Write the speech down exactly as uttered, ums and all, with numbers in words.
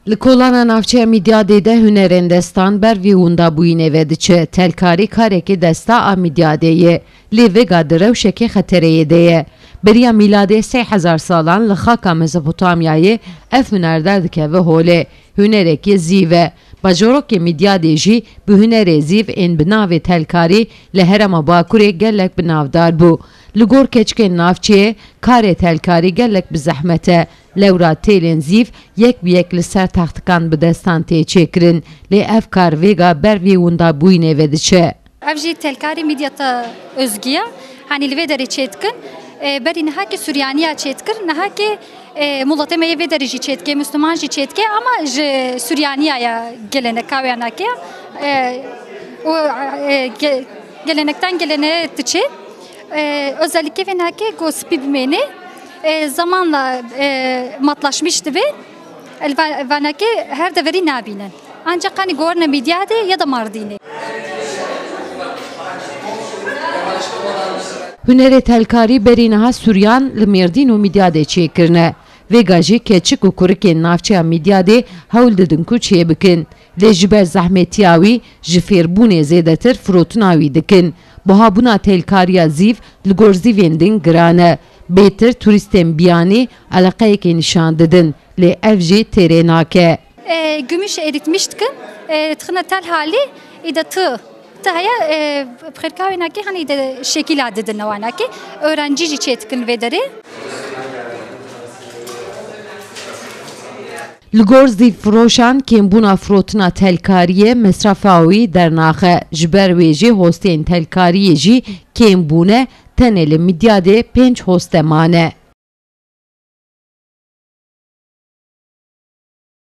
Li kolana navçeya Midyadê de hunerên destan ber vî windabûyînê ve diçe. Telkarî karekê desta a Midyadê ye, lê vêga di rewşekê xetereyê de ye. Beriya mîladê sê hezar salan li xaka Mezopotamyayê ev huner derdikeve holê. Hunerekê zîv e. Bajorokê Midyadê jî bi hunerê zîv ên bi navê telkarî li herêma Bakurê gelek bi navdar bû. Li gor keçikên navçeyê karê telkarî gelek bi zehmet e. Lewra têlên zîv yek bi yek li ser textikan bi destan tê çêkirin, lê ev kar vêga ber vî windabûyînê ve diçe. Ev jî telkarî Midyata özgî ye. Hanî li vê derê çêdikin. E, berî niha ki Suryaniya çêdikir, niha ki, e, mulatê me yê vê derê jî çêdike, Müslüman jî çêdike, ama ji Suryaniya ya geleneka wê anake. E, û, e, ge-, gelenekten geleneğe diçe. E, özellikle vê nake ku spî bimêne, e, zamanla, e, matlaşmış dibe. El va-, vanake her deverî nabînin. Ancak hani gorne Midyadê ya da Mardînê. Hunerê telkarî berî niha Suryan li Mêrdîn û Midyadê çêkirine. Vêga jî keçik û kurikên navçeya Midyadê hewl didin ku çêbikin. Lê ji ber zehmetiya wî ji fêrbûnê zêdetir firotina wî dikin. Buhabûna telkariya zîv li gor zîvên din giran e. Bêtir turîstên biyanî eleqeyekê nîşan didin, lê ev jî têrê nake. E, gümüş eritmiş dikin, e, tixine tel halî, îde tı, tı heye, e, xêrka wê nake, hani îde şekila didin wana ki, öğrenci jî çêdikin vê derê. Li gor zîvfiroşan kêmbûna firotina telkariyê mesrefa wî dernaxe. Ji ber wê jî hostên telkariyê jî kêm bûne, tenê li Midyadê pênc hoste mane.